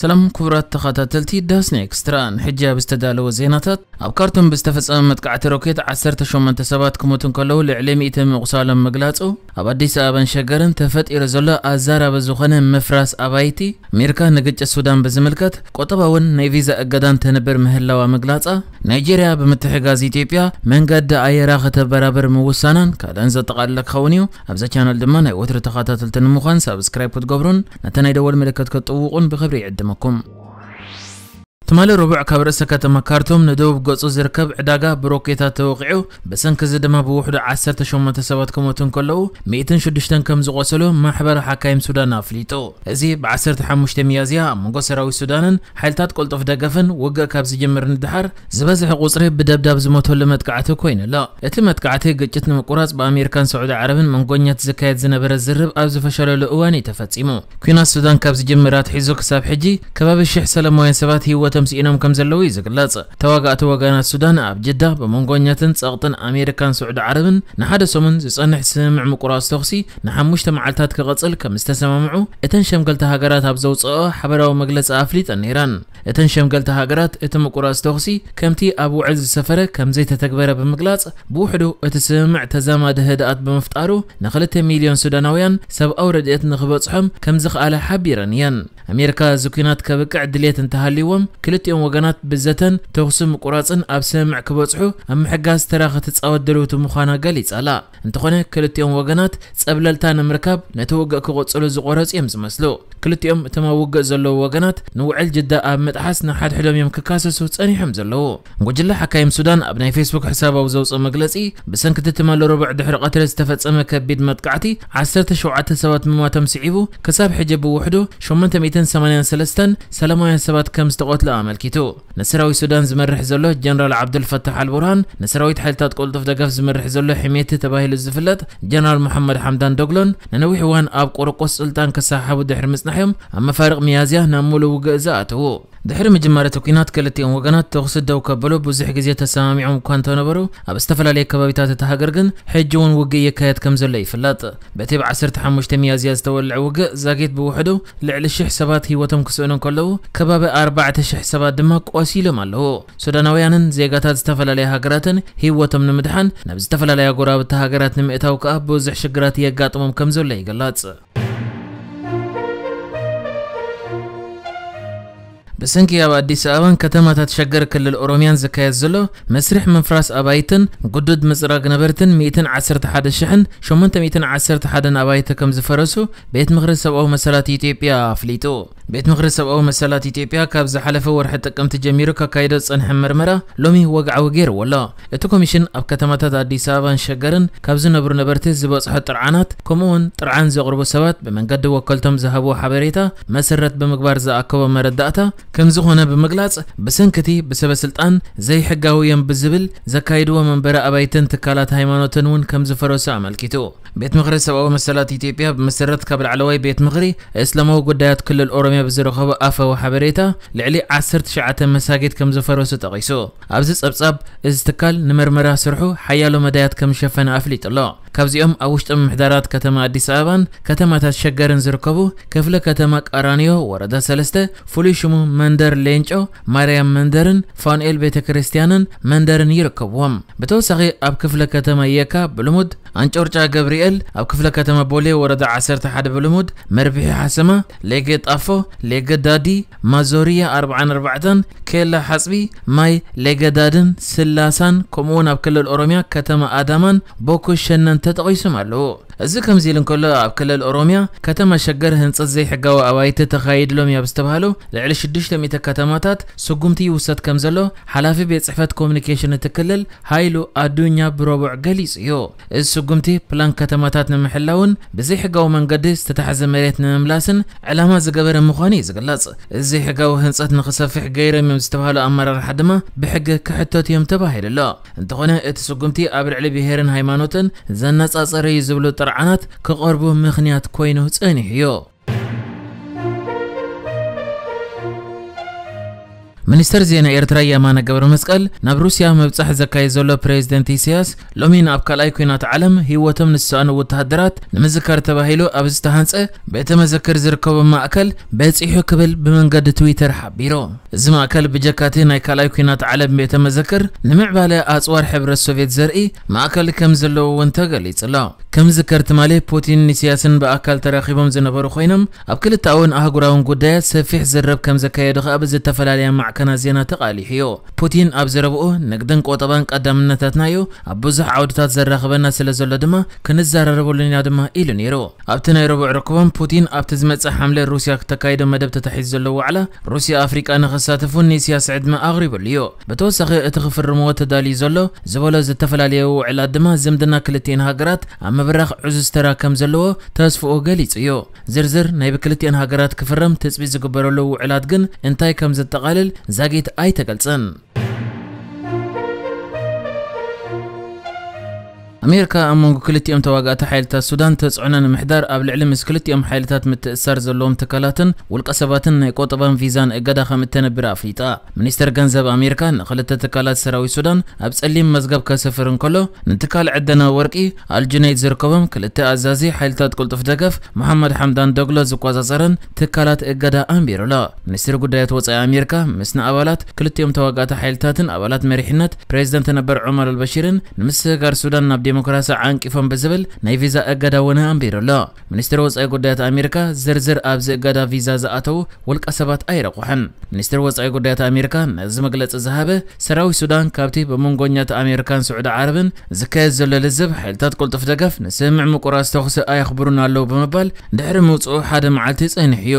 ሰላም ክቡራት ተኸታተልቲ ዳስና ኤክስትራ፣ ንሕጂ ኣብ ዝተዳለወ ዜናታት፣ ኣብ ካርቱም ብዝተፈጸመ መጥቃዕቲ ሮኬት ዓሰርተ ሸሞንተ ሰባት ክሞቱ እንከለዉ፣ ልዕሊ ሚእቲ ምቑሳሎም ምግላጹ፣ ኣብ ኣዲስ ኣበባን ሸገርን ተፈጢሩ ዘሎ ኣዛራቢ ዝኾነ ምፍራስ ኣባይቲ፣ ኣሜሪካ ንግጭት ሱዳን ብዝምልከት ቁጠባውን ናይ ቪዛ እገዳን ተንብር ምህላዋ ምግላጻ፣ ናይጄርያ ብምትሕጋዝ ኢትዮጵያ መንገዲ ኣየራ ከተበራብር ምውሳናን ካልእን ዘጠቓለለ ክኸውን እዩ። ኣብዛ ቻነል ድማ ናይ ወትሩ ተኸታተልቲ ንምዃን ሳብስክራይብ ክትገብሩን ነታ ናይ ደወል ምልክት ክትጥውቑን ብኽብሪ ይዕድመኩም። ትማሊ ረቡዕ ካብ ርእሰ ከተማ ካርቱም ንደቡብ ገጹ ዝርከብ ዕዳጋ ብሮኬታት ተወቒዑ፣ ብሰንኪ እዚ ድማ ብውሕዱ ዓሰርተ ሸሞንተ ሰባት ክሞቱ እንከለዉ፣ ሚእትን ሽዱሽተን ከም ዝቖሰሉ ማሕበር ሓካይም ሱዳን ኣፍሊጡ። እዚ ብ ዓሰርተ ሓሙሽተ ሚያዝያ ኣብ መንጎ ሰራዊት ሱዳንን ሓይልታት ቅልጡፍ ደገፍን ውግእ ካብ ዝጅምር ንድሓር፣ ዝበዝሐ ቁጽሪ ብደብዳብ ዝሞተሉ መጥቃዕቲ ኮይኑ ኣሎ። እቲ መጥቃዕቲ ግጭት ንምቁራጽ ብኣሜሪካን ሳዑዲ ዓረብን መንጎኛት ዝካየድ ዝነበረ ዝርርብ ኣብ ዝፈሸለሉ እዋን እዩ ተፈጺሙ። ኲናት ሱዳን ካብ ዝጅምር ኣትሒዙ ክሳብ ሕጂ ከባቢ ሽሕ ሰላማውያን ሰባት ህይወቶም ስኢኖም ከም ዘለዉ እዩ ዝግለጽ። ተዋጋእቲ ወገናት ሱዳን ኣብ ጅዳ ብመንጎኛትን ጸቕጥን ኣሜሪካን ሳዑዲ ዓረብን ንሓደ ሰሙን ዝጸንሕ ስምምዕ ምቁራጽ ተኹሲ ንሓሙሽተ መዓልታት ክቕጽል ከም ዝተሰማምዑ እተን ሸምገልቲ ሃገራት ኣብ ዘውጽኦ ሓበራዊ መግለጺ ኣፍሊጠን ነይረን። እተን ሸምገልቲ ሃገራት እቲ ምቁራጽ ተኹሲ ከምቲ ኣብ ውዕል ዝሰፈረ ከም ዘይተተግበረ ብምግላጽ፣ ብውሕዱ እቲ ስምምዕ ተዛማዲ ህድኣት ብምፍጣሩ ንክልተ ሚልዮን ሱዳናውያን ሰብኣዊ ረድኤት ንክበጽሖም ከም ዝኸኣለ ሓቢረን እየን። ኣሜሪካ እዚ ኲናት ከብቅዕ ድሌት እንተሃልይዎም፣ ክልቲኦም ወገናት ብዘተን ተኹሲ ምቁራጽን ኣብ ስምምዕ ክበጽሑ ኣብ ምሕጋዝ ተራ ክትጻወት ድልውቲ ምዃና ገሊጻ ኣላ። እንተኾነ፣ ክልቲኦም ወገናት ጸብለልታ ንምርካብ ነቲ ውግእ ክቕጽሉ ዝቖረጹ እዮም ዝመስሉ። ክልቲኦም እቶም ኣብ ውግእ ዘለዉ ወገናት ንውዕል ጅዳ ኣብ ምጥሓስ ንሓድሕዶም እዮም ክካሰሱ ጸኒሖም ዘለዉ። ጉጅለ ሓካይም ሱዳን ኣብ ናይ ፌስቡክ ሕሳብ ኣብ ዘውፅኦ መግለጺ፣ ብሰንኪ እቲ ትማሊ ረቡዕ ድሕሪ ቀትሪ ዝተፈጸመ ከቢድ መጥቃዕቲ ዓሰርተ ሸውዓተ ሰባት ምሟቶም ስዒቡ፣ ክሳብ ሕጂ ብውሕዱ ሸሞንተ ሚእትን ሰማንያን ሰለስተን ሰላማውያን ሰባት ከም ዝተቐትሉ ኣመልኪቱ። ንሰራዊት ሱዳን ዝመርሕ ዘሎ ጀነራል ዓብዱልፈታሕ ኣልቡርሃን፣ ንሰራዊት ሓይልታት ቅልጡፍ ደገፍ ዝመርሕ ዘሎ ሕሜቲ ተባሂሉ ዝፍለጥ ጀነራል መሐመድ ሓምዳን ዶግሎን ንነዊሕ እዋን ኣብ ቆረቆስ ስልጣን ክሰሓሓቡ ድሕሪ ምጽናሖም፣ ኣብ መፋርቕ ሚያዝያ ናብ ሙሉእ ውግእ ዝኣተዉ። ድሕሪ ምጅማር እቲ ኲናት፣ ክልቲኦም ወገናት ተኹሲ ደው ከብሉ ብዙሕ ግዜ ተሰማሚዖም እኳ እንተነበሩ፣ ኣብ ዝተፈላለየ ከባቢታት እታ ሃገር ግን ሕጂ እውን ውግእ ይካየድ ከም ዘሎ ይፍለጥ። በቲ ብ ዓሰርተ ሓሙሽተ ሚያዝያ ዝተወልዐ ውግእ ዛጊት ብውሕዱ ልዕሊ ሽሕ ሰባት ህይወቶም ክስእኑ እንከለዉ፣ ከባቢ ኣርባዕተ ሽሕ ሰባት ድማ ቆሲሎም ኣለዉ። ሱዳናውያንን ዜጋታት ዝተፈላለያ ሃገራትን ህይወቶም ንምድሓን ናብ ዝተፈላለያ ጎረባብቲ ሃገራት ንምእታው ከኣ ብዙሕ ሽግራት የጋጥሞም ከም ዘሎ ይግለጽ። ብሰንኪ ኣብ ኣዲስ ኣበባን ከተማታት ሸገር ክልል ኦሮምያን ዝካየድ ዘሎ መስርሕ ምፍራስ ኣባይትን ግዱድ ምጽራግ ነበርትን ሚእትን ዓሰርተ ሓደ ሽሕን ሸሞንተ ሚእትን ዓሰርተ ሓደን ኣባይቲ ከም ዝፈረሱ ቤት ምኽሪ ሰብኣዊ መሰላት ኢትዮጵያ ኣፍሊጡ። ቤት ምኽሪ ሰብኣዊ መሰላት ኢትዮጵያ ካብ ዝሓለፈ ወርሒ ጥቅምቲ ጀሚሩ ከካይዶ ዝጸንሐ መርመራ ሎሚ ወግዓዊ ገይርዎ ኣሎ። እቲ ኮሚሽን ኣብ ከተማታት ኣዲስ ኣበባን ሸገርን ካብ ዝነብሩ ነበርቲ ዝበጽሖ ጥርዓናት፣ ከምኡውን ጥርዓን ዘቕርቡ ሰባት ብመንገዲ ወከልቶም ዝሃብዎ ሓበሬታ መሰረት ብምግባር ዝኣከቦ መረዳእታ ከም ዝኾነ ብምግላጽ፣ ብሰንኪ እቲ ብሰበ ስልጣን ዘይሕጋዊ እዮም ብዝብል ዘካይድዎ መንበሪ ኣባይትን ትካላት ሃይማኖትን እውን ከም ዝፈረሱ ኣመልኪቱ። ቤት ምኽሪ ሰብኣዊ መሰላት ኢትዮጵያ ብመሰረት ካብ ላዕለዋይ ቤት ምኽሪ እስላማዊ ጉዳያት ክልል ኦሮምያ ብዝረኸቦ ኣፋዊ ሓበሬታ፣ ልዕሊ ዓሰርተ ትሽዓተ መሳጊድ ከም ዝፈረሱ ጠቒሱ። ኣብዚ ጸብጻብ፣ እዚ ትካል ንመርመራ ስርሑ ሓያሎ መዳያት ከም ዝሸፈነ ኣፍሊጡ ኣሎ። ካብዚኦም ኣብ ውሽጢ ምምሕዳራት ከተማ ኣዲስ ኣበባን ከተማታት ሸገርን ዝርከቡ ክፍለ ከተማ ቀራኒዮ ወረዳ ሰለስተ፣ ፍሉይ ሽሙ መንደር ሌንጮ ማርያም መንደርን ፋኑኤል ቤተ ክርስቲያንን መንደርን ይርከብዎም። ብተወሳኺ ኣብ ክፍለ ከተማ የካ ብልሙድ ኣንጮርጫ ገብርኤል፣ ኣብ ክፍለ ከተማ ቦሌ ወረዳ ዓሰርተ ሓደ ብልሙድ መርብሒ ሓሰማ፣ ሌጌ ጣፎ፣ ሌጌ ዳዲ፣ ማዞርያ ኣርብዓን ኣርባዕተን፣ ኬላ ሓጽቢ፣ ማይ ሌገዳድን ስላሳን፣ ከምኡውን ኣብ ክልል ኦሮምያ ከተማ ኣዳማን ቦኮ ሸነን ተጠቒሶም ኣለዉ። እዚ ከምዚ ኢሉ እንከሎ፣ ኣብ ክልል ኦሮምያ ከተማ ሸገር ህንጸት ዘይሕጋዊ ኣባይቲ ተኻይድሎም እያ ብዝተባህሉ ልዕሊ ሽዱሽተ ሚእቲ ከተማታት ስጉምቲ ይውሰድ ከም ዘሎ ሓላፊ ቤት ጽሕፈት ኮሙኒኬሽን እቲ ክልል ሃይሉ ኣዱኛ ብረቡዕ ገሊጹ እዩ። እዚ ስጉምቲ ፕላን ከተማታት ንምሕላውን ብዘይሕጋዊ መንገዲ ዝተታሕዘ መሬት ንምምላስን ዕላማ ዝገበረ ምዃኑ እዩ ዝግለጽ። እዚ ዘይሕጋዊ ህንጸት ንኽሰፍሕ ገይሮም እዮም ዝተባህሉ ኣመራርሓ ድማ ብሕጊ ክሕተቱ እዮም ተባሂሉ ኣሎ። እንተኾነ እቲ ስጉምቲ ኣብ ልዕሊ ብሄርን ሃይማኖትን ዘነጻጸረ እዩ ዝብሉ ጥርዓናት ክቐርቡ ምኽንያት ኮይኑ ጸኒሑ እዩ። ሚኒስተር ዜና ኤርትራ የማነ ገብረ መስቀል ናብ ሩስያ ምብጻሕ ዘካየድ ዘሎ ፕሬዝደንት ኢሳያስ ሎሚ ናብ ካልኣይ ኲናት ዓለም ህይወቶም ንዝሰኣኑ ወተሃደራት ንምዝካር ተባሂሉ ኣብ ዝተሃንጸ ቤተ መዘክር ዝርከቡ ማእከል በጺሑ ክብል ብመንገዲ ትዊተር ሓቢሩ። እዚ ማእከል ብጀካቲ ናይ ካልኣይ ኲናት ዓለም ቤተ መዘክር ንምዕባለ ኣጽዋር ሕብረት ሶቪየት ዘርኢ ማእከል ከም ዘለዎ እውን ተገሊጹ ኣሎ። ከም ዝከር ትማሊ ፑቲን ንኢሳያስን ብኣካል ተራኺቦም ዝነበሩ ኮይኖም ኣብ ክልተኣውን ኣህጉራውን ጉዳያት ሰፊሕ ዝርርብ ከም ዘካየዱ ከኣ ብዝተፈላለያ ማዕከናት ዜና ተቓሊሑ እዩ። ፑቲን ኣብ ዘረብኡ ንግድን ቆጠባን ቀዳምነታትና እዩ፣ ኣብ ብዙሕ ዓውድታት ዘራኽበና ስለ ዘሎ ድማ ክንዘራረበሉ ኢና ድማ ኢሉ ነይሩ። ኣብቲ ናይ ረቡዕ ርክቦም ፑቲን ኣብቲ ዝመጽእ ሓምለ ሩስያ ክተካይዶ መደብ ተታሒዙ ዘሎ ዋዕላ ሩስያ ኣፍሪቃ ንኽሳተፉ ንኢሳያስ ዕድመ ኣቕሪብሉ እዩ። ብተወሳኺ እቲ ክፍርምዎ ተዳልዩ ዘሎ ዝበሎ ዝተፈላለየ ውዕላት ድማ ዝምድና ክልቲኤን ሃገራት ኣብ ምብራኽ ዕዙዝ ተራ ከም ዘለዎ ተስፍኡ ገሊጹ እዩ። ዝርዝር ናይ ብክልቲኤን ሃገራት ክፍረም ትጽቢት ዝግበረሉ ውዕላት ግን እንታይ ከም ዘጠቓልል ዛጊት ኣይተገልጸን። ኣሜሪካ ኣብ መንጎ ክልቲኦም ተዋጋእቲ ሓይልታት ሱዳን ተጽዕኖ ንምሕዳር ኣብ ልዕሊ ምስ ክልቲኦም ሓይልታት ምትእስሳር ዘለዎም ትካላትን ውልቀ ሰባትን ናይ ቆጠባን ቪዛን እገዳ ከም እተነብር ኣፍሊጣ። ሚኒስተር ገንዘብ ኣሜሪካ ንክልተ ትካላት ሰራዊት ሱዳን ኣብ ጸሊም መዝገብ ከሰፍር እንከሎ፣ ንትካል ዕደና ወርቂ ኣልጁነይድ ዝርከቦም ክልተ ኣዛዚ ሓይልታት ቅልጡፍ ደገፍ መሓመድ ሓምዳን ዶግሎ ዝቆጻጸረን ትካላት እገዳ ኣንቢሩ ኣሎ። ሚኒስትሪ ጉዳያት ወጻኢ ኣሜሪካ ምስ ንኣባላት ክልቲኦም ተዋጋእቲ ሓይልታትን ኣባላት መሪሕነት ፕሬዝደንት ነበር ዑመር ኣልበሺርን ንምስግጋር ሱዳን ናብ ዴሞክራሲ ዓንቂፎም ብዝብል ናይ ቪዛ እገዳ እውን ኣንቢሩ ኣሎ። ሚኒስትሪ ወጻኢ ጉዳያት ኣሜሪካ ዝርዝር ኣብዚ እገዳ ቪዛ ዝኣተዉ ውልቀ ሰባት ኣይረቑሐን። ሚኒስትሪ ወጻኢ ጉዳያት ኣሜሪካ ነዚ መግለጺ ዝሃበ ሰራዊት ሱዳን ካብቲ ብመንጎኛት ኣሜሪካን ስዑዲ ዓረብን ዝካየድ ዘሎ ልዝብ ሓይልታት ቅልጡፍ ደገፍ ንስምምዕ ምቁራጽ ተኹሲ ኣየኽብሩን ኣለዉ ብምባል ድሕሪ ምውጽኡ ሓደ መዓልቲ ጸኒሑ እዩ።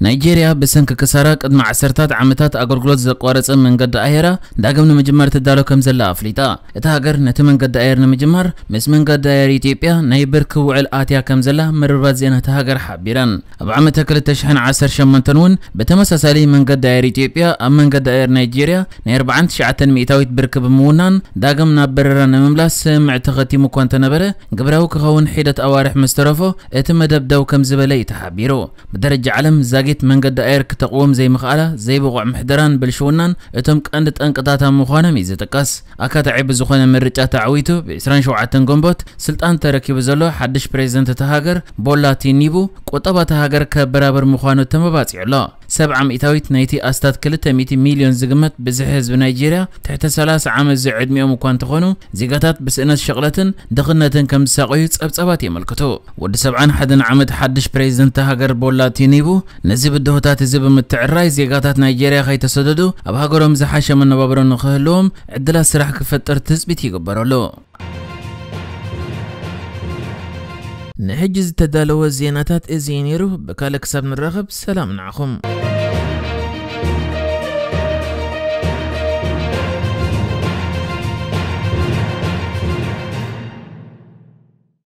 ናይጄርያ ብሰንኪ ክሳራ ቅድሚ ዓሰርታት ዓመታት ኣገልግሎት ዘቋረጸ መንገዲ ኣየራ ዳግም ንምጅማር ትዳሎ ከም ዘላ ኣፍሊጣ። እታ ሃገር ነቲ መንገዲ ኣየር ንምጅማር ምስ መንገዲ ኣየር ኢትዮጵያ ናይ ብርኪ ውዕል ኣትያ ከም ዘላ መርበባት ዜና እታ ሃገር ሓቢረን። ኣብ ዓመተ ክልተ ሽሕን ዓሰርተ ሸሞንተን እውን ብተመሳሳሊ መንገዲ ኣየር ኢትዮጵያ ኣብ መንገዲ ኣየር ናይጄርያ ናይ ኣርባዓን ትሽዓተን ሚእታዊት ብርኪ ብምውናን ዳግም ናብ በረራ ንምምላስ ስምምዕ ተኸቲሙ እኳ እንተነበረ፣ ግብራዊ ክኸውን ሒደት ኣዋርሕ ምስ ተረፎ እቲ መደብ ደው ከም ዝበለ እዩ ተሓቢሩ። ብደረጃ ዓለም ዛጊት መንገዲ ኣየር ክተቕውም ዘይምኽኣላ፣ ዘይብቑዕ ምሕደራን ብልሽውናን እቶም ቀንዲ ጠንቅታታ ምዃኖም እዩ ዝጥቀስ። ኣካታዒ ብዝኾነ ምርጫ ተዓዊቱ ብ ዕስራን ሸውዓተን ግንቦት ስልጣን ተረኪቡ ዘሎ ሓድሽ ፕሬዝደንት እታ ሃገር ቦላ ቲኒቡ ቁጠባ እታ ሃገር ከበራብር ምዃኑ ተመባጺዑ ኣሎ። ሰብዓ ሚእታዊት ናይቲ ኣስታት ክልተ ሚእቲ ሚልዮን ዝግመት ብዝሒ ህዝቢ ናይጄርያ ትሕቲ ሰላሳ ዓመት ዝዕድሚኦም እኳ እንተኾኑ፣ ዜጋታት ብስእነት ሸቕለትን ድኽነትን ከም ዝሳቐዩ ጸብጻባት የመልክቱ። ወዲ ሰብዓን ሓደን ዓመት ሓድሽ ፕሬዝደንት እታ ሃገር ቦላ ቲኒቡ ነዚ ብድሆታት እዚ ብምትዕራይ ዜጋታት ናይጄርያ ከይተሰደዱ ኣብ ሃገሮም ዝሓሸ መነባብሮ ንኽህልዎም ዕድላት ስራሕ ክፈጥር ትጽቢት ይግበረሉ። ንሕጂ ዝተዳለወ ዜናታት እዚ እዩ ነይሩ። ብካልእ ክሳብ ንራኸብ ሰላም ንዓኹም።